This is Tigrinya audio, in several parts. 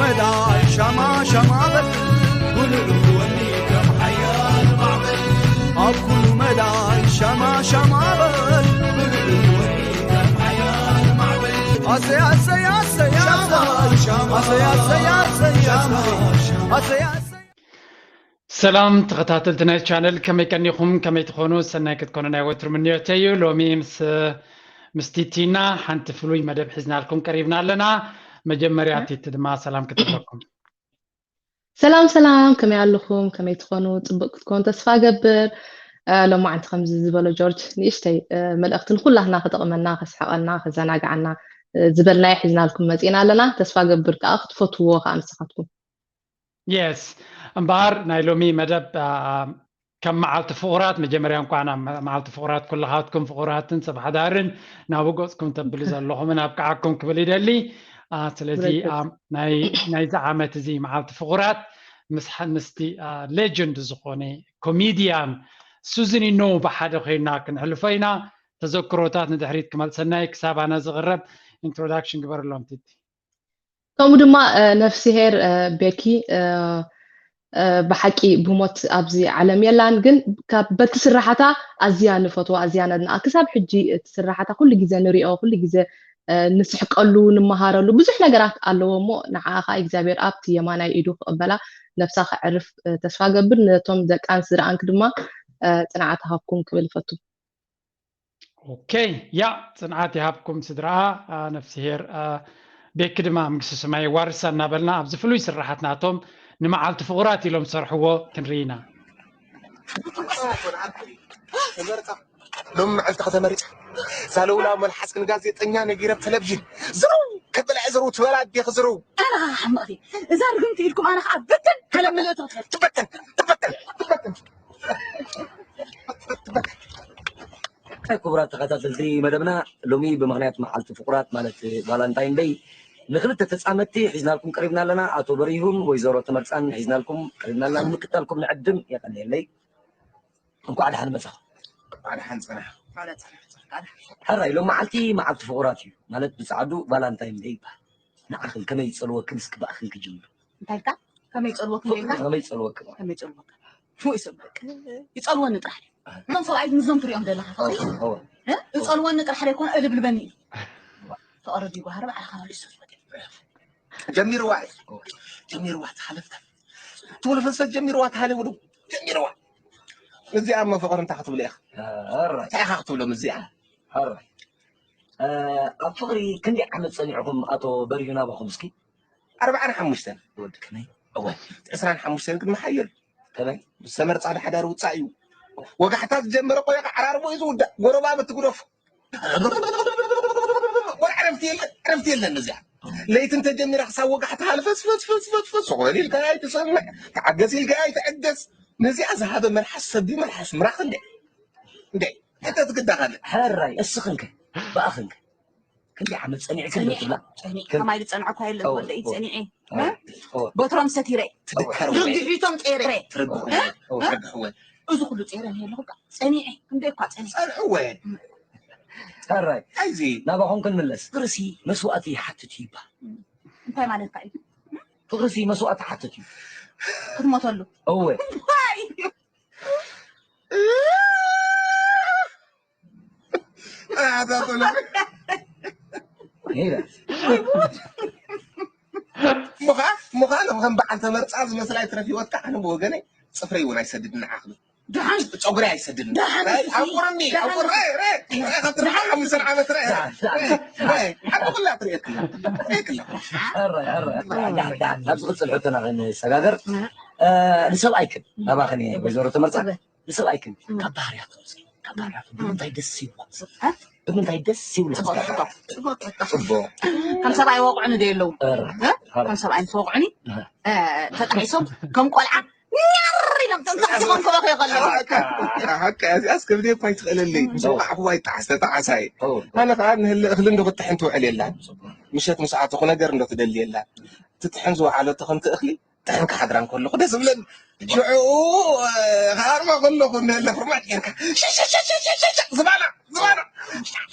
መዳይ ሻማ ሻማ በል፣ ውልል ወኒ ከም ሓያል ማዕበል። ኣብ ኩሉ መዳይ ሻማ ሻማ በል፣ ውልል ወኒ ከም ሓያል ማዕበል። ኣሰይ፣ ኣሰይ፣ ኣሰይ፣ ኣሰይ፣ ኣሰይ፣ ኣሰይ፣ ኣሰይ፣ ኣሰይ፣ ኣሰይ፣ ኣሰይ። ሰላም ተኸታተልቲ ናይ ቻነል፣ ከመይ ቀኒኹም? ከመይ ትኾኑ? ሰናይ ክትኮኑ ናይ ወትሩ ምንዮተይ እዩ። ሎሚ ምስ፣ ምስ ቲቲና ሓንቲ ፍሉይ መደብ ሒዝናልኩም ቀሪብና ኣለና። መጀመርያ ቲቲ ድማ ሰላም ክትብለኩም። ሰላም፣ ሰላም፣ ከመይ ኣለኹም? ከመይ ትኾኑ? ጽቡቅ ክትኮኑ ተስፋ ገብር። እ፣ ሎማዓንቲ ከምዚ ዝበሎ ጆርጅ ንእሽተይ፣ እ፣ መልእኽቲ ንኹላትና ክጠቕመና፣ ከስሕቐና፣ ከዘናግዓና፣ እ፣ ዝበልናዮ ሒዝናልኩም መጺእና ኣለና። ተስፋ ገብር ከኣ ክትፈትውዎ ከኣ ንስኻትኩም። የስ፣ እምበኣር ናይ ሎሚ መደብ፣ አ፣ ከም መዓልቲ ፍቑራት፣ መጀመርያ እንኳዕ ናብ መ-፣ መዓልቲ ፍቑራት ኩልኻትኩም ፍቑራትን ሰብ ሓዳርን ናብ ገጽኩም ተብሉ ዘለኹምን ኣብቅዓኩም ክብል ይደሊ። አ፣ ስለዚ፣ ብረከት። አ፣ ናይ፣ ናይዚ ዓመት እዚ መዓልቲ ፍቑራት ምስ ሓ-፣ ምስቲ፣ አ፣ ሌጀንድ ዝኾነ ኮሚድያን ሱዝኒኖ ብሓደ ኮይና ክንሕልፎ ኢና። ተዘክሮታት ንድሕሪት ክመልሰና እዩ። ክሳብ ኣነ ዝቕረብ ኢንትሮዳክሽን ግበረሎም ቲቲ። ከምኡ ድማ፣ እ፣ ነፍስሄር፣ እ፣ ቤኪ፣ እ፣ እ፣ ብሓቂ ብሞት ኣብዚ ዓለም የላን፣ ግን ካብ በቲ ስራሓታ ኣዝያ ንፈትዋ፣ ኣዝያ ነድንቓ። ክሳብ ሕጂ እቲ ስራሓታ ኩሉ ግዜ ንሪኦ፣ ኩሉ ግዜ፣ እ፣ ንስሕቀሉ፣ ንመሃረሉ ብዙሕ ነገራት ኣለዎ እሞ፣ ንዓኣ ኸኣ እግዚኣብሔር ኣብቲ የማናይ ኢዱ ክቕበላ፣ ነፍሳ ከዕርፍ፣ እ፣ ተስፋ ገብር። ነቶም ደቃን ስድራኣንኪ ድማ፣ እ፣ ጽንዓት ሃብኩም ክብል እፈቱ። ኦኬ፣ ያ ጽንዓት ይሃብኩም ስድራኣ፣ አ፣ ነፍስሄር፣ አ፣ ቤኪ ድማ መንግስቲ ሰማይ የዋርሳ እናበልና ኣብዚ ፍሉይ ስራሓት ናቶም ንመዓልቲ ፍቑራት ኢሎም ዝሰርሕዎ ክንርኢ ኢና። ሎሚ መዓልቲ ከተመሪጽ ዛለውላ መልሓስክን ጋዜጠኛ ነጊረ ብ ቴሌቪዥን ዝርው ከበላ ዝርው ትበላ ኣዴኺ ዝርው። ኣነ ኸዓ ሓመቕቲ እዛ ርግምቲ ኢድኩም ኣነ ኸዓ ብትን ዓለም ምልእቶ ትበትን ትበትን ትበትን ትበትን። ክቡራት ተኸታተልቲ መደብና፣ ሎሚ ብምኽንያት መዓልቲ ፍቑራት ማለት ቫላንታይን ደይ ንክልተ ተጻመድቲ ሒዝናልኩም ቀሪብና ኣለና። ኣቶ በሪሁን ወይዘሮ ተመርጻን ሒዝናልኩም ቀሪብና ኣለና። ንምክታልኩም ንዕድም። የቐንየለይ። እንኳዕ ደሓን መጻኹም። እንኳዕ ደሓን ጸናሕ። ሕራይ፣ ሎም መዓልቲ መዓልቲ ፍቑራት እዩ። ማለት ብጻዕዱ ቫላንታይን ደይ ይበሃል። ንዓኽን ከመይ ይጸልወክን እስኪ ብኣኽን ክጅምር። እንታይ ኢልካ? ከመይ ይጸልወክን ኢልካ? ከመይ ይጸልወክን? ከመይ ይጸልወክን? ወይ ሰብ በቃ ይጸልወኒ ጥራሕ ድዩ? እዞም ሰብኣይ ምስዞም ትሪኦም ዘለኻ ፍቕሪ? እወ፣ እወ። እ? ይጸልወኒ ጥራሕ ደይኮነ እልብልበኒ እዩ። ፍቕሪ ድዩ ባህሪ ባዕልኻ መሊሱ ዝመጽእ። ጀሚርዋ እዩ። ጀሚርዋ ተሓለፍታ። ትብሉ ፍልሰት ጀሚርዋ ተሃለ ውዱ። ጀሚርዋ። እዚኣ እሞ ፍቕሪ እንታይ ክትብሉ ኢኻ? ኣራይ። እንታይ ኢኻ ክትብሎም እዚኣ? ኣራይ። እ፣ ኣብ ፍቕሪ ክንደይ ዓመት ጸኒዕኹም ኣቶ በሪሁ ናባኹም እስኪ? ኣርብዓን ሓሙሽተን። ወዲ ከመይ? እወ። ዕስራን ሓሙሽተን ግን መሓየል። ከመይ? ምስ ተመርጻ ንሓዳር ውጻእ እዩ። ወጋሕታ ዝጀመረ ቆየ ዓራርቦ እዩ ዝውዳእ። ጎረባብቲ ግደፉ። ወላ ዕረፍቲ የለን፣ ዕረፍቲ የለን እዚኣ። ለይቲ እንተጀሚራ ክሳብ ወጋሕታ ሃለ ፈስ፣ ፈስ፣ ፈስ፣ ፈስ፣ ፈስ፣ ኾል ኢልካ ኣይትሰምዕ፣ ተዓገስ ኢልካ ኣይትዕገስ። ነዚኣ ዝሃበ መልሓስ ሰብ ድዩ መልሓስ ምራኽ እንዴ? እንዴ? ሕተት ግዳ ካልእ። ሕራይ፣ እስኽንከ? ብኣኽንከ? ክንደይ ዓመት ጸኒዕክን ዶ ጸኒዐ፣ ትብላ? ጸኒዐ። ከማይ ዝጸንዐ እኳ የለን፣ እወ፣ ወደይ እወ። ጸኒዐ። እወ፣ እ? እወ። በትሮም ሰቲረ። ትድከር ወይ? ርግሒቶም ጸይረ። ትርግሑ እ? ወይ? እወ፣ እ? ትርግሑ ወይ? እዚ ኩሉ ጸይረ ነይ ኣለኹ፣ በቃ ጸኒዐ። ክንደይ እኳ ጸኒዐ። ጸንሑ ወይ? ሕራይ። ኣይዚ። ናባኹም ክንምለስ። ፍቕርሲ መስዋእቲ ይሓትት እዩ ይበሃል። እንታይ ማለትካ እዩ? ፍቕርሲ መስዋእቲ ይሓትት እዩ። ክትሞተሉ። እወ። እንታይ እዩ? ኣታ ጥሎ። ሄዳ። ምዃ-፣ ምዃኑ ከም በዓል ተመርጻ ዝመስል ኣይትረፍ ህይወትካ። ኣነ ብወገነይ ጽፍረይ እውን ኣይሰድድን ንዓኽሉ። ደሓን። ጸጉሪ ኣይሰድድን። ደሓን። ኣይ፣ ኣቁርኒ፣ ደሓን። ኣቁር-፣ ረ-፣ ረ-፣ ረ-፣ ካብ ትርብዓ ሓሙሽተ ዓመት ረ-፣ ደሓን፣ ደሓን። ረ-፣ ረ-፣ ዓዲ ኩላ ትርእየክላ። ትርእየክላ። ሕራይ፣ ሕራይ፣ ሕራይ። ደሓን፣ ደሓን፣ ደሓን። ናብ ዝቕጽል ሕቶና ክንሰጋገር፣ እ፣ ንሰብኣይክን ናባኽን እየ፣ ወይዘሮ ተመርጻ። እወ። ንሰብኣይክን እም። ካብ ባህርያቱ እስኪ፣ ካብ ባህርያቱ እም። ብምንታይ ደስ ይብሎ? እ? ብምንታይ ደስ ይብሎ? ጽቡቕ፣ ጽቡቕ፣ ጽቡቕ፣ ጽቡቕ። ጽቡቕ። ከም ሰብኣይ ወቕዑኒ ዶ የለዉ? ኧረ፣ እ? ኧረ። ከም ሰብኣይ ምስ ወቕዑኒ፣ እ። እ፣ ተጣዒሶም ከም ቆልዓ ኛር ኢሎም ተንሳሕስቦም ክበኽዩ ከለዉ። ሓቃ፣ ሓቃ፣ እዚኣስ ክብደይ እኳ ኣይትኽእለለይ። ምስ እም። ወቓዕክዋ ይጠዓስ፣ ተጠዓሳይ። እም። ኣነ ኸኣ ንህለ እኽሊ እንዶ ክትጥሕን ትውዕል የላን። ምሸት ምስ ኣተኹ ነገር እንዶ ትደሊ የላን። ትጥሕን ዝወዓለቶ ከምቲ እኽሊ ጥሕን ክሓድራ እንከለኹ ደስ ዝብለኒ። ሽዑ፣ እ፣ ክሃርማ ከለኹ እንደ ፍርማጭ ጌርካ፣ ሸ፣ ሸ፣ ሸ፣ ዝባና፣ ዝባና።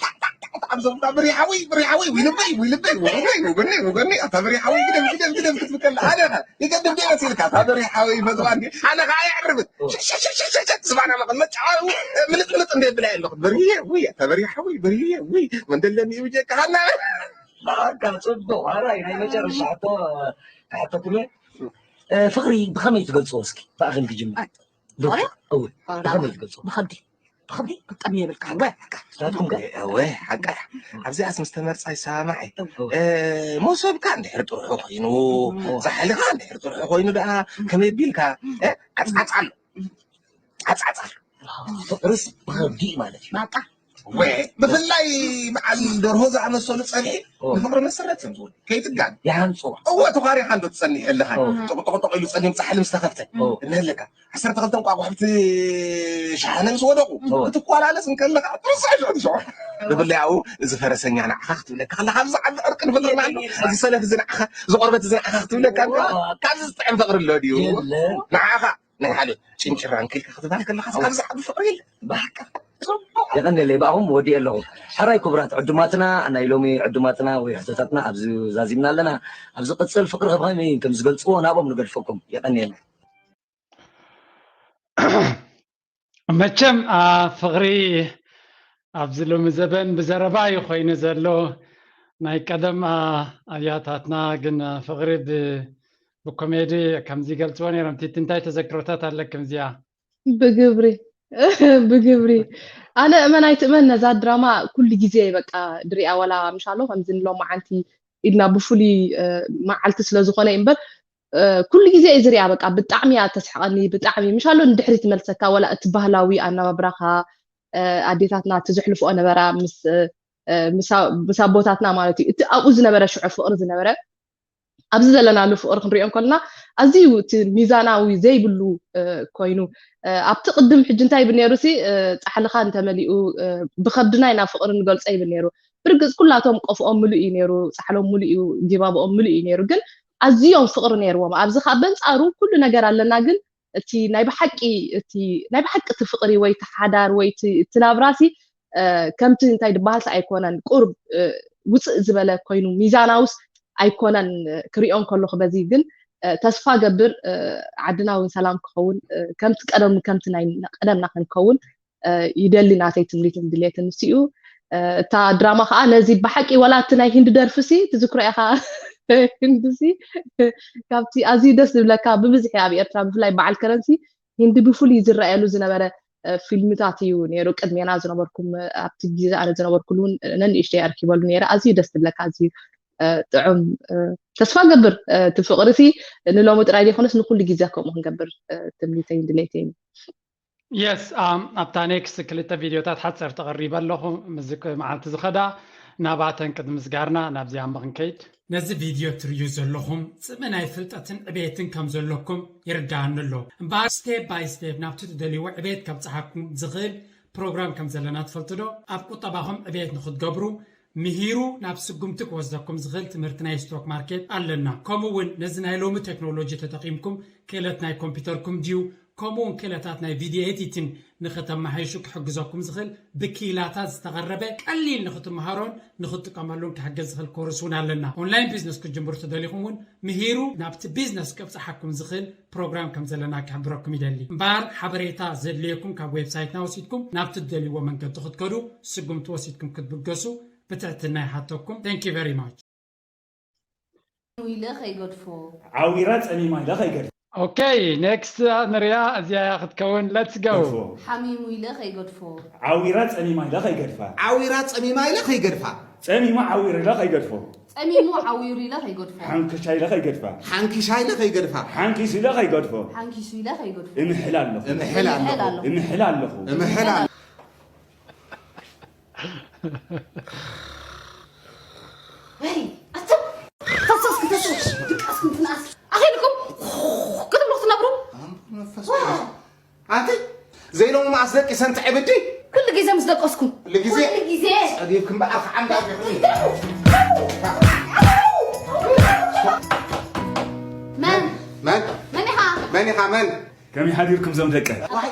ኣብዞም ብሪ ሓወይ ብሪ ሓወይ ዊልበይ ዊልበይ ወገነይ ወገነይ ወገነይ ኣታ ብሪ ሓወይ ግደም ግደም ግደም ክትብል ከላ ኣነ ይገድም ደይ መሲልካ ኣታ ብሪ ሓወይ ፈትዋ ኣነ ከዓ የዕርብት ሽሽሽሽሽሽ ዝባና መቐመጫ ምልጥ ምልጥ እንደ ብላ ኣለኹ ብርየ ውይ ኣታ ብሪ ሓወይ ብርየ ውይ መንደለኒ ይውጀካ ሃና በቃ ጽቡቕ። ኣራይ ናይ መጨረሻ ሕቶ ክሓተኩም እየ። እ፣ ፍቕሪ ብኸመይ ትገልጽዎ እስኪ? ብኣኺ ክጅምር። ኣይ፣ ዶ-፣ ኣይ፣ እወ፣ ኣራ፣ ብኸመይ ትገልጽዎ? ብኸብዲ፣ ብኸብዲ፣ ብጣዕሚ የብልካ። እወ፣ ሓቃ። ናትኩም ከ? እወ፣ ሓቃ እያ። ኣብዚኣስ ምስ ተመርጻ ይሰማማዕ እየ። እወ። እ፣ መሶብካ እንድሕር ጥርሑ ኮይኑ፣ እወ። ዛሕልኻ እንድሕር ጥርሑ ኮይኑ ደኣ ከመይ ቢልካ፣ እ፣ ዓጽዓጽ ኣሎ። ዓጻጻ ፍቅርስ ብኸብዲ እዩ ማለት እዩ። በቃ። ወ-፣ ብፍላይ በዓል ደርሆ ዝኣመሰሉ ጸብሒ ኦ። ንፍቅሪ መሰረት እዮም ዝብሉ። ከይትጋን። ይሃንጾ። እወ፣ ተዃሪኻ እንዶ ትጸንሕ ኣለኻ። ኦ። ጥቕጥቕጥቕ ኢሉ ጸሊም ጻሕሊ ምስ ተኸፍተ። ኦ። እንህለካ። ዓሰርተ ክልተ እንቋቑሖ ኣብቲ ሸሓነ ምስ ወደቑ። ኦ። ክትቋላለስ እንከለኻ፣ ትርስዕ ሽዑ ትሽዑ። ብፍላይ ኣብኡ፣ እዚ ፈረሰኛ ንዓኻ ክትብለካ ከላ፣ ካብዚ ዓቢ ዕርቂ ንፈጥረና ኣሎ። እዚ ሰለፍ እዚ ንዓኻ፣ እዚ ቆርበት እዚ ንዓኻ ክትብለካ እንከላ፣ ኦ። ካብዚ ዝጥዕም ፍቅሪ ኣሎ ድዩ? የለን። ንዓኻ ናይ ሓደ ጭንጭራ እንኪልካ ክትበሃል ከለኻ ካብ ዝዓቢ ፍቅሪ የለን። ብሓቂ። የቐንየለይ፣ ብኣኹም ወዲኤ ኣለኹ። ሕራይ ክቡራት ዕዱማትና፣ ናይ ሎሚ ዕዱማትና ወይ ሕቶታትና ኣብዚ ዛዚምና ኣለና። ኣብ ዝቕጽል ፍቅሪ ከመይ ከም ዝገልጽዎ ናብኦም ንገድፈኩም። የቐንየለይ። መቸም፣ አ፣ ፍቅሪ ኣብዚ ሎሚ ዘበን ብዘረባ እዩ ኮይኑ ዘሎ። ናይ ቀደም፣ አ፣ ኣያታትና ግን፣ አ፣ ፍቅሪ ብ-፣ ብኮሜዲ ከምዚ ይገልጽዎ ነይሮም። ቲቲ፣ እንታይ ተዘክሮታት ኣለኪ ከምዚኣ? ብግብሪ፣ ብግብሪ። ኣነ እመን ኣይትእመን ነዛ ድራማ ኩሉ ግዜ በቃ ድሪኣ፣ ዋላ ምሻሎ ከምዚ ንሎማዓንቲ ኢልና ብፍሉይ፣ እ፣ መዓልቲ ስለ ዝኾነ እዩ እምበር፣ እ፣ ኩሉ ግዜ እየ ዝሪኣ። በቃ ብጣዕሚ እያ ተስሕቐኒ፣ ብጣዕሚ ምሻሎ ንድሕሪት ትመልሰካ፣ ዋላ እቲ ባህላዊ ኣነባብራኻ፣ እ፣ ኣዴታትና እቲ ዘሕልፍኦ ነበራ ምስ፣ እ፣ እ፣ ምስ ኣ-፣ ምስ ኣቦታትና ማለት እዩ። እቲ ኣብኡ ዝነበረ ሽዑ ፍቕሪ ዝነበረ ኣብዚ ዘለናሉ ፍቕሪ ክንሪኦ እንከለና ኣዝዩ እቲ ሚዛናዊ ዘይብሉ፣ እ፣ ኮይኑ፣ እ፣ ኣብቲ ቅድም ሕጂ እንታይ ይብል ነይሩ ሲ፣ እ፣ ጻሕልኻ እንተመሊኡ፣ እ፣ ብኸብድና ኢና ፍቕሪ ንገልጾ ይብል ነይሩ። ብርግጽ ኩላቶም ቆፍኦም ምሉእ እዩ ነይሩ፣ ጻሕሎም ምሉእ እዩ፣ ጊባብኦም ምሉእ እዩ ነይሩ። ግን ኣዝዮም ፍቕሪ ነይርዎም። ኣብዚ ከኣ በንጻሩ ኩሉ ነገር ኣለና፣ ግን እቲ ናይ ብሓቂ፣ እቲ ናይ ብሓቂ እቲ ፍቕሪ ወይ እቲ ሓዳር ወይ እቲ፣ እቲ ናብራሲ፣ እ፣ ከምቲ እንታይ ድበሃልሲ ኣይኮነን። ቁሩብ፣ እ፣ ውጽእ ዝበለ ኮይኑ ሚዛናውስ ኣይኮነን፣ እ፣ ክሪኦ እንከለኹ። በዚ ግን፣ እ፣ ተስፋ ገብር፣ እ፣ ዓድና እውን ሰላም ክኸውን፣ እ፣ ከምቲ ቀደሙ ከምቲ ናይ ቀደምና ክንከውን፣ እ፣ ይደሊ። ናተይ ትምኒትን ድሌትን ንሱ እዩ። እ፣ እታ ድራማ ከኣ ነዚ ብሓቂ ዋላ እቲ ናይ ሂንዲ ደርፊሲ ትዝክሮ ኢኻ? ሂንዲሲ ካብቲ ኣዝዩ ደስ ዝብለካ ብብዝሒ ኣብ ኤርትራ ብፍላይ በዓል ከረንሲ ሂንዲ ብፍሉይ ዝረኣየሉ ዝነበረ፣ እ፣ ፊልምታት እዩ ነይሩ። ቅድሜና ዝነበርኩም፣ እ፣ ኣብቲ ግዜ ኣነ ዝነበርኩሉ እውን ነንእሽተይ ኣርኪበሉ ነይረ። ኣዝዩ ደስ ዝብለካ፣ ኣዝዩ፣ እ፣ ጥዑም፣ እ፣ ተስፋ ገብር፣ እ፣ እቲ ፍቕሪሲ ንሎሚ ጥራይ ዘይኮነስ ንኩሉ ግዜ ከምኡ ክንገብር፣ እ፣ ትምኒተይን ድሌተይን እዩ። የስ፣ ኣም፣ ኣብታ ኔክስት ክልተ ቪድዮታት ሓፀርቲ ቀሪበ ኣለኹ። ምስዚ ክ-፣ መዓልቲ ዝኸዳ ናባተን ቅድሚ ምስጋርና ናብዚኣ እሞ ክንከይድ። ነዚ ቪድዮ ትርእዩ ዘለኹም ጽምእ ናይ ፍልጠትን ዕቤትን ከም ዘለኩም ይርድኣኒ ኣሎ። እምበኣር ስቴፕ ባይ ስቴፕ ናብቲ ትደልይዎ ዕቤት ከብጽሓኩም ዝኽእል ፕሮግራም ከም ዘለና ትፈልጡ ዶ? ኣብ ቁጠባኹም ዕቤት ንኽትገብሩ ምሂሩ ናብ ስጉምቲ ክወስደኩም ዝኽእል ትምህርቲ ናይ ስቶክ ማርኬት ኣለና። ከምኡ እውን ነዚ ናይ ሎሚ ቴክኖሎጂ ተጠቒምኩም ክእለት ናይ ኮምፒውተርኩም ድዩ ከምኡ እውን ክእለታት ናይ ቪድዮ ኤዲቲን ንኽተመሓይሹ ክሕግዘኩም ዝኽእል ብክኢላታት ዝተቐረበ ቀሊል ንኽትመሃሮን ንኽትጥቀመሉን ክሕግዝ ዝኽእል ኮርስ እውን ኣለና። ኦንላይን ቢዝነስ ክትጅምሩ ተደሊኹም እውን ምሂሩ ናብቲ ቢዝነስ ከብጽሓኩም ዝኽእል ፕሮግራም ከም ዘለና ክሕብረኩም ይደሊ። እምበኣር ሓበሬታ ዘድልየኩም ካብ ዌብሳይትና ወሲድኩም ናብቲ ትደልይዎ መንገዲ ክትከዱ ስጉምቲ ወሲድኩም ክትብገሱ ብትሕትና ይሓተኩም። Thank you very much። ኢለ ከይገድፎ። ዓዊራ ጸሚማ ኢለ ከይገድፋ። ኦኬ፣ ኔክስት ንሪኣ፣ እዚኣ እያ ክትከውን። Let's go። ገድፎ። ሓሚሙ ኢለ ከይገድፎ። ዓዊራ ጸሚማ ኢለ ከይገድፋ። ዓዊራ ጸሚማ ኢለ ከይገድፋ። ጸሚሙ ዓዊሩ ኢለ ከይገድፎ። ጸሚሙ ዓዊሩ ኢለ ከይገድፎ። ሓንክሻ ኢለ ከይገድፋ። ሓንኪሻ ኢለ ከይገድፋ። ሓንኪሱ ኢለ ከይገድፎ። ሓንኪሱ ኢለ ከይገድፎ። እምሕል ኣለኹ። እምሕል እምሕል ኣለኹ። ኣለኹ። እምሕል ኣለኹ። እምሕል እምሕል ኣለኹ። ወይ ኣቱም ፈሰስኩም ፈሰስ ድቃስኩም ትንኣስ ኣኺልኩም ክትብሉ ክትነብሩ መንፈስ ቅዱስ ኣንቲ ዘይሎሚ መዓስ ደቂሰን ትዕብዲ ኩሉ ግዜ ምስ ደቀስኩም ኩሉ ግዜ ኩሉ ግዜ ጸቢብኩም በዓል ከዓምዳ ዲኹም መን መን መን ኢኻ መን ኢኻ መን ከመይ ሓዲርኩም ዞም ደቀ ዋይ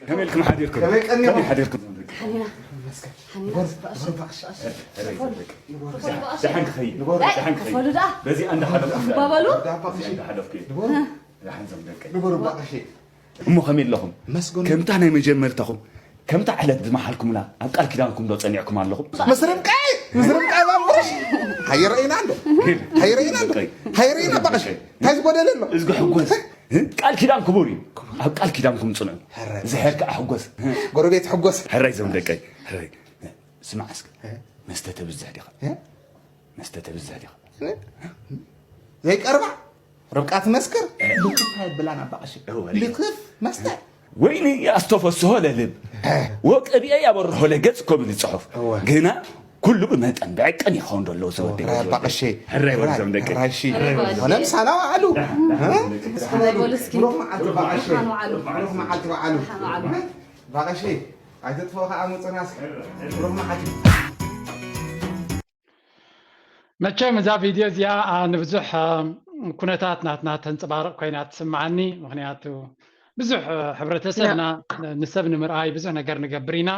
ከመይ ኢልኩም ሓዲርኩም ከመይ ቀኒኹም? ከመይ ሓዲርኩም ዞም ደቀ ሓሊና ሓኒና፣ በቃ፣ እሺ፣ በቃ፣ እሺ። ደሓን ክኸይድ፣ ንበሩ። ደሓን ክኸይድ። ክፈሉ ደኣ። በዚ እንዳሓለፍኩ፣ ክባበሉ። በዚ እንዳሓለፍኩ። ንበሩ። ደሓን ዞም ደቀይ። ንበሩ፣ በቃ፣ እሺ። እሞ ከመይ ኣለኹም? መስገኑ። ከምታ ናይ መጀመርታኹም፣ ከምታ ዕለት ዝመሓልኩምላ ኣብ ቃል ኪዳንኩም ዶ ጸኒዕኩም ኣለኹም? ምስ ርብቃ፣ ምስ ርብቃ ባቡሽ። ሃይረኢና እንዶ። ሃይረኢና እንዶ። ሃይረኢና፣ በቃ፣ እሺ። እንታይ ዝጎደለ ኣሎ? እዝጊ ሕጎስ። ቃል ኪዳን ክቡር እዩ። ኣብ ቃል ኪዳንኩም ጽንዑ። ሕራይ። ዝሕር ከኣ ሕጎስ። ጎረቤት ሕጎስ። ሕራይ ዞም ደቀይ። ሕራይ። ስማዕ እስከ። እ? መስተ ተብዝሕ ዲኻ? እ? መስተ ተብዝሕ ዲኻ? እ? ዘይቀርባ ርብቃ ትመስክር። እ። ልክፍ ኣይብላን ኣባ ቀሺ። እወ፣ ሪጋ። ልክፍ መስተ። ወይኒ ኣስተፈስሆ ለልብ። እ። ወቅብኤ ያበርሆ ለገጽ እኮ ብል ጽሑፍ። እወ። ግና ኩሉ ብመጠን ብዕቅን ይኸውን ዶ ኣለዎ፣ ዘወደይ፣ ሕራይ ኣባ ቀሺ። ሕራይ በሉ ዞም ደቀይ። ሕራይ እሺ። ሕራይ በሉ። ወለም ሳላ ወዓሉ። እ? ናይ በሉ እስኪ። ብሩኽ መዓልቲ ኣባ ቀሺ። ደሓን ወዓሉ። ብሩኽ መዓልቲ ወዓሉ። ደሓን ወዓሉ። ኣባ ቀሺ፣ ኣይትጥፍኡ ከኣ ምጹና እስኪ። ብሩኽ መዓልቲ። መቸም እዛ ቪድዮ እዚኣ፣ አ፣ ንብዙሕ፣ አ፣ ኩነታት ናትና ተንጸባርቕ ኮይና ትስምዓኒ። ምኽንያቱ ብዙሕ፣ አ፣ ሕብረተሰብና ያ። ን-፣ ንሰብ ንምርኣይ ብዙሕ ነገር ንገብር ኢና።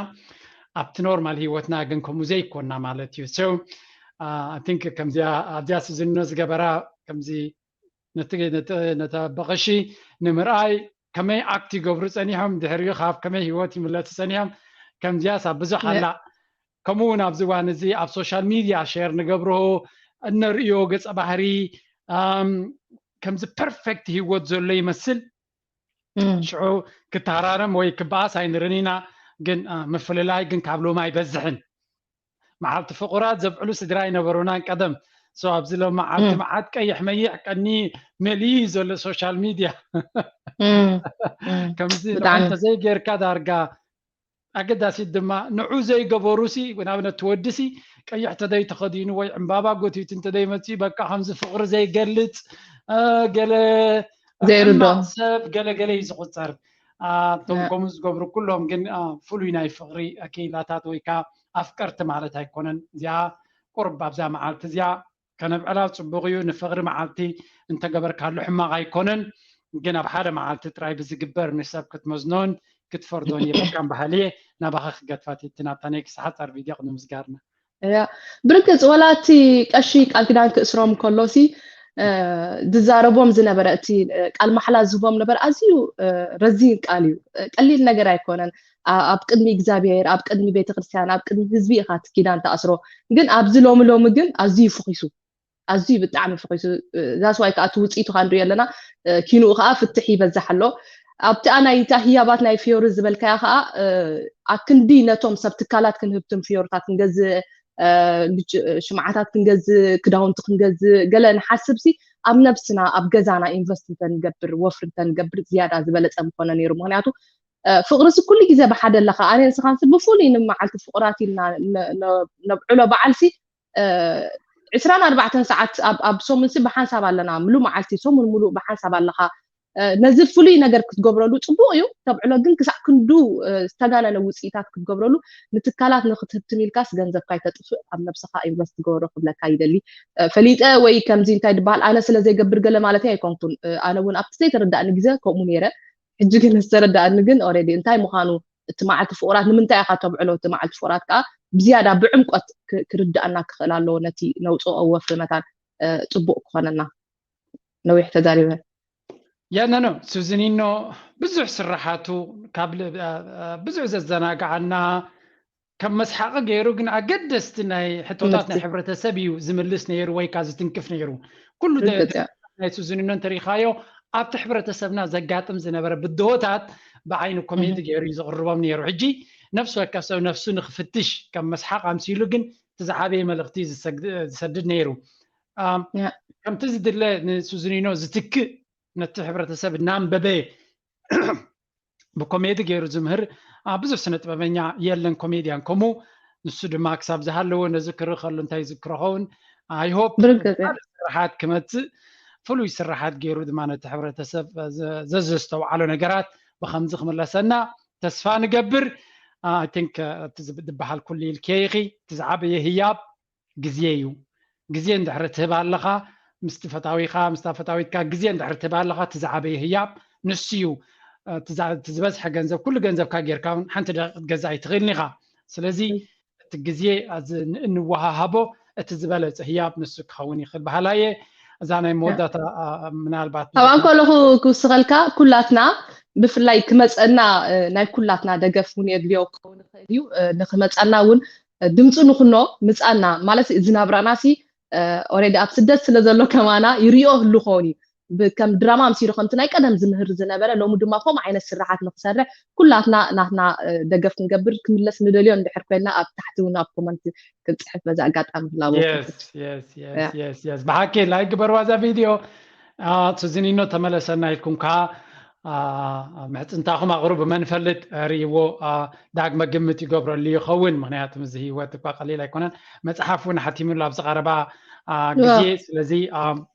ኣብቲ ኖርማል ህይወትና ግን ከምኡ ዘይኮና ማለት እዩ። So, አ፣ I think ከምዚኣ፣ ኣብዚኣ ስዝኖ ዝገበራ ከምዚ ነቲ፣ ነቲ፣ ነታ በቐሺ ንምርኣይ ከመይ ኣክት ይገብሩ ጸኒሖም፣ ድሕሪኡ ካብ ከመይ ህይወት ይምለሱ ጸኒሖም፣ ከምዚኣስ ኣብ ብዙሕ ያ። ኣላ። ከምኡ እውን ኣብዚ እዋን እዚ ኣብ ሶሻል ሚድያ ሼር ንገብሮ፣ እነርእዮ ገጸ ባህሪ፣ ኣም፣ ከምዚ ፐርፌክት ህይወት ዘሎ ይመስል። እም። ሽዑ ክተሃራረም ወይ ክበኣስ ኣይንርን ኢና፣ ግን፣ አ፣ ምፍልላይ ግን ካብ ሎሚ ኣይበዝሕን። መዓልቲ ፍቑራት ዘብዕሉ ስድራ ኣይነበሩናን ቀደም። So ኣብዚ ሎም መዓልቲ እም። መዓት ቀይሕ መይሕ ቀኒ መሊኡ እዩ ዘሎ ሶሻል ሚድያ። እም፣ እም። ከምዚ ብጣዕሚ። ንዑ እንተዘይጌርካ ዳርጋ ኣገዳሲት ድማ ንዑ ዘይገበሩሲ፣ ንኣብነት እቲ ወዲሲ ቀይሕ ተደይ ተኸዲኑ ወይ ዕምባባ ጎቲቱ እንተደይ መጺኡ፣ በቃ ከምዚ ፍቕሪ ዘይገልጽ፣ እ፣ ገለ ዘይርዶ። ሕማቕ ሰብ ገለ ገለ እዩ ዝቑጸር። አ፣ እቶም ያ። ከምኡ ዝገብሩ ኩሎም ግን፣ አ፣ ፍሉይ ናይ ፍቕሪ ክኢላታት ወይ ከኣ ኣፍቀርቲ ማለት ኣይኮነን። እዚኣ ቁሩብ ኣብዛ መዓልቲ እዚኣ ከነብዕላ ጽቡቕ እዩ። ንፍቕሪ መዓልቲ እንተገበርካሉ ሕማቕ ኣይኮነን። ግን ኣብ ሓደ መዓልቲ ጥራይ ብዝግበር ንሰብ ክትመዝኖን ክትፈርዶን የብልካን በሃሊ እየ። ናባኻ ክገድፋት እቲ ናብታ ናይ ክሳዕ ሓጻር ቪድዮ ክንምስጋርና። እያ። ብርግጽ፣ ወላ እቲ ቀሺ ቃል ኪዳን ክእስሮም ከሎሲ፣ እ፣ ዝዛረቦም ዝነበረ፣ እቲ፣ እ፣ ቃል ማሕላ ዝህቦም ነበር ኣዝዩ፣ እ፣ ረዚን ቃል እዩ። እ፣ ቀሊል ነገር ኣይኮነን። ኣ-፣ ኣብ ቅድሚ እግዚኣብሔር፣ ኣብ ቅድሚ ቤተክርስትያን፣ ኣብ ቅድሚ ህዝቢ ኢኻ እቲ ኪዳን ትኣስሮ። ግን ኣብዚ ሎሚ ሎሚ ግን ኣዝዩ ፈኺሱ። ኣዝዩ ብጣዕሚ ፈኺሱ። እ፣ that's why ከኣ እቲ ውጽኢቱ ከኣ ንሪኦ ኣለና። እ፣ ኪንኡ ከኣ ፍትሕ ይበዝሕ ኣሎ። ኣብቲኣ ናይ እታ ህያባት ናይ ፍዮሪ ዝበልካያ ከኣ፣ እ፣ ኣክንዲ ነቶም ሰብ ትካላት ክንህብትም ፍዮርታት ክንገዝእ፣ እ፣ ልጭ-፣ ሽምዓታት ክንገዝእ፣ ክዳውንቲ ክንገዝእ፣ ገለ ንሓስብሲ ኣብ ነብስና፣ ኣብ ገዛና ኢንቨስት እንተንገብር፣ ወፍሪ እንተንገብር ዝያዳ ዝበለጸ ምኾነ ነይሩ። ምኽንያቱ፣ እ፣ ፍቕርሲ ኩሉ ግዜ ብሓደ ኣለኻ። ኣነ ንስኻንሲ ብፍሉይ ንመዓልቲ ፍቑራት ኢልና ነ-፣ ነ-፣ ነብዕሎ በዓልሲ፣ እ፣ ዕስራን ኣርባዕተን ሰዓት ኣብ፣ ኣብ ሰሙንሲ ብሓንሳብ ኣለና። ምሉእ መዓልቲ፣ ሰሙን ምሉእ ብሓንሳብ ኣለኻ። እ፣ ነዚ ፍሉይ ነገር ክትገብረሉ ጽቡቕ እዩ፣ ተብዕሎ ግን ክሳዕ ክንዱ፣ እ፣ ዝተጋነነ ውጽኢታት ክትገብረሉ ንትካላት ንክትህብትም ኢልካስ ገንዘብካ ኣይተጥፍእ፣ ኣብ ነብስኻ ኢንቨስት ግበሮ ክብለካ ይደሊ። እ፣ ፈሊጠ ወይ ከምዚ እንታይ ድበሃል ኣነ ስለ ዘይገብር ገለ ማለተይ ኣይኮንኩን። እ፣ ኣነ እውን ኣብቲ ዘይተረዳእኒ ግዜ ከምኡ ነይረ። ሕጂ ግን ዝተረዳእኒ ግን ኦሬዲ እንታይ ምዃኑ እቲ መዓልቲ ፍቑራት ንምንታይ ኢኻ ተብዕሎ? እቲ መዓልቲ ፍቑራት ከኣ ብዝያዳ ብዕምቆት ክ-፣ ክርድኣና ክኽእል ኣለዎ ነቲ ነውጽኦ ወፍሪ መታን፣ እ፣ ጽቡቕ ክኾነና። ነዊሕ ተዛሪበ። ያ፣ ኖ፣ ኖ፣ ሱዚኒኖ ብዙሕ ስራሓቱ ካብ ል-፣ እ፣ እ፣ ብዙሕ ዘዘናግዓና፣ ከም መስሓቂ ገይሩ ግን ኣገደስቲ ናይ ሕቶታት ናይ ትምህርቲ። ሕብረተሰብ እዩ ዝምልስ ነይሩ ወይ ከኣ ዝትንክፍ ነይሩ። ኩሉ ደ-፣ ርግጽ እያ። ናይ ሱዚኒኖ እንተሪኻዮ ኣብቲ ሕብረተሰብና ዘጋጥም ዝነበረ ብድሆታት ብዓይኒ ኮሜዲ እህ። ገይሩ እዩ ዝቕርቦም ነይሩ። ሕጂ ነፍሲ ወከፍ ሰብ ነፍሱ ንኽፍትሽ ከም መስሓቕ ኣምሲሉ ግን እቲ ዝዓበየ መልእኽቲ ዝሰግድ-፣ ዝሰድድ ነይሩ። ኣም፣ ያ። ከምቲ ዝድለ ንሱዚኒኖ ዝትክእ ነቲ ሕብረተሰብ እናንበበ ብኮሜዲ ገይሩ ዝምህር፣ አ፣ ብዙሕ ስነ ጥበበኛ የለን ኮሜድያን ከምኡ። ንሱ ድማ ክሳብ ዝሃለወ ነዚ ክርኢ ከሎ እንታይ ይዝክሮ ኸውን? I hope ብርግጽ። ካልእ ስርሓት ክመጽእ፣ ፍሉይ ስርሓት ገይሩ ድማ ነቲ ሕብረተሰብ ዘ-፣ ዘዘስተውዓሎ ነገራት ብኸምዚ ክምለሰና ተስፋ ንገብር። አ፣ I think፣ አ፣ እቲ ዝብ-፣ ዝበሃል ኩሉ ኢልክዮ ኢኺ። እቲ ዝዓበየ ህያብ ግዜ እዩ። ግዜ እንድሕሪ ትህብ ኣለኻ፣ ምስቲ ፈታዊኻ፣ ምስታ ፈታዊትካ ግዜ እንድሕሪ ትህብ ኣለኻ፣ እቲ ዝዓበየ ህያብ ንሱ እዩ። እ፣ እቲ ዛ-፣ እቲ ዝበዝሐ ገንዘብ፣ ኩሉ ገንዘብካ ጌርካ እውን ሓንቲ ደቂቕ ክትገዝእ ኣይትኽእልን ኢኻ። ስለዚ እቲ ግዜ እዚ ን- እንወሃሃቦ እቲ ዝበለፀ ህያብ ንሱ ክኸውን ይኽእል በሃላ እየ። እዛ ናይ መወዳእታ አ፣ ምናልባት ካብኣ እንከለኹ ክውስኸልካ ኩላትና ብፍላይ ክመፀና እ፣ ናይ ኩላትና ደገፍ እውን የድልዮ ክኸውን ይኽእል እዩ እ፣ ንክመፀና እውን እ፣ ድምፁ ንኩኖ ምፃና ማለት እዚ ናብራና ሲ ኦሬዲ ኣብ ስደት ስለ ዘሎ ከማና ይሪኦ ህሉ ኸውን እዩ ብ- ከም ድራማ ምሲሉ ከምቲ ናይ ቀደም ዝምህር ዝነበረ ሎሚ ድማ ከምኡ ዓይነት ስራሓት ንክሰርሕ ኩላትና ናትና እ፣ ደገፍ ክንገብር ክምለስ ንደልዮ እንድሕር ኮይንና ኣብ ታሕቲ እውን ኣብ ኮመንት ክንፅሕፍ በዚ ኣጋጣሚ ህላቦ የስ የስ የስ የስ የስ ብሓቂ ላይክ ግበርዋ እዛ ቪድዮ። ሱዚኒኖ ተመለሰና ኢልኩም ከዓ ምሕፅንታኹም ኣቕርቡ። መን ፈልጥ ርእይዎ ዳግመ ግምት ይገብረሉ ይኸውን። ምክንያቱ እዚ ህይወት እኳ ቀሊል ኣይኮነን። መፅሓፍ እውን ሓቲምሉ ኣብዚ ቀረባ ግዜ። ስለዚ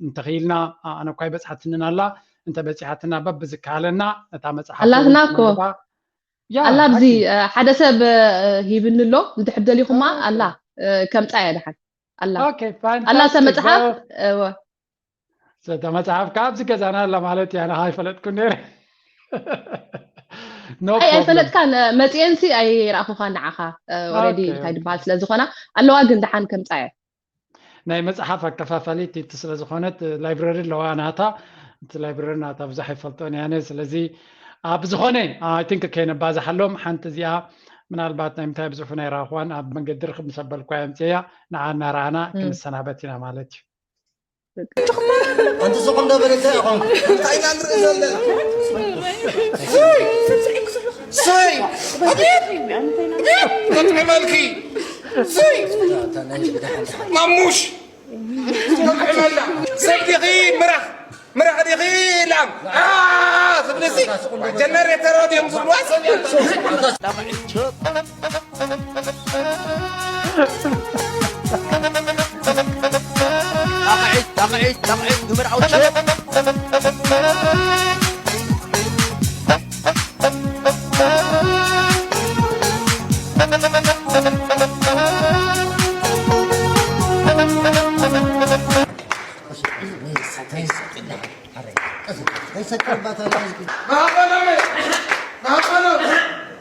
እንተኽኢልና ኣነ እኳ ይበፅሓትንን ኣላ እንተ በፂሓትና በብዝከኣለና እታ መፅሓፍ ኣላትና እኮ ኣላ ኣብዚ ሓደ ሰብ ሂብኒ ኣሎ እንድሕር ደሊኹማ ኣላ ከምፃ እያ ደሓን ኣላ ኣላ ሰብ መፅሓፍ እታ መፅሓፍ ካብዚ ገዛና ኣላ ማለት እያ። ንኻ ኣይፈለጥኩ ነይረ ኣይፈለጥካ መፅኤንሲ ኣይረኣኹኻ ንዓኻ ኦሬዲ እንታይ ዝበሃል ስለ ዝኾና ኣለዋ ግን ደሓን ከምፃ እየ ናይ መፅሓፍ ኣከፋፋሊት እቲ ስለ ዝኾነት ላይብረሪ ኣለዋ ናታ እቲ ላይብረሪ ናታ ብዙሕ ኣይፈልጦን ያነ ስለዚ ብዝኾነ ኣይቲንክ ከይነባዝሓሎም ሓንቲ እዚኣ ምናልባት ናይ ምንታይ ብፅሑፍ ናይ ረኣኽዋን ኣብ መንገዲ ርክብ ምስ ኣበልኳ የምፅያ ንዓ እናረኣና ክንሰናበት ኢና ማለት እዩ ኣንቲ ስኹም ዶ በለካ ኢኹም እንታይ ኢና ንርኢ ዘለና ስይ ኣቤት ኣቤት ጥዕመልኪ ስይ ማሙሽ ጥዕመላ ሰብ ዲኺ ምራኽ ምራኽ ዲኺ ላም ትብልሲ ጀነሬተር ድዮም ዝብልዋ ሰብ ጣቕዒት ጣቕዒት ጣቕዒት ንምርዓው ሸጥ ማሃበሎም ማሃበሎም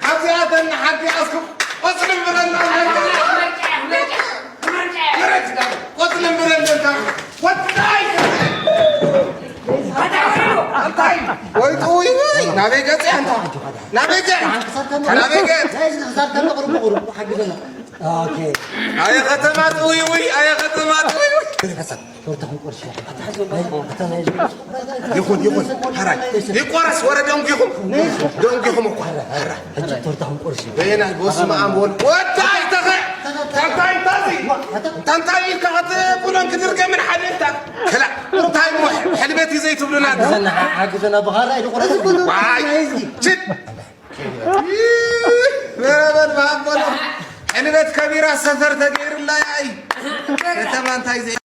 ካብዚኣተን ንሓንቲ ኣስኩም ቆፅሊ ምረና ቆፅሊ ምረና ወዳይ እንታይ ወይ ጥውይ ወይ ናበይ ገፅ ኣንታ ናበይ ገፅ ናበይ ገፅ ኣየ ከተማ ጥውይ ወይ ኣየ ከተማ ጥውይ ወይ ይኹን ይኹን ሓራይ ይቆረስ ወረ ደንጊኹም ደንጊኹም እኳ በየናይ በስመ ኣብ ወልድ ወዳ ኣይተኸ ታንታይ ታዚ ታንታይ ኢልካ ክትብሎን ክትርከምን ሓደ እንታ ክላ እንታይ እሞ ሕልበት እዩ ዘይትብሉና ሓግዘና ብኻራ ይቆረስ ዋይ ችድ በረበን ማበሎ ሕልበት ከቢራ ሰፈር ተገይሩላ ያይ ከተማ እንታይ ዘይ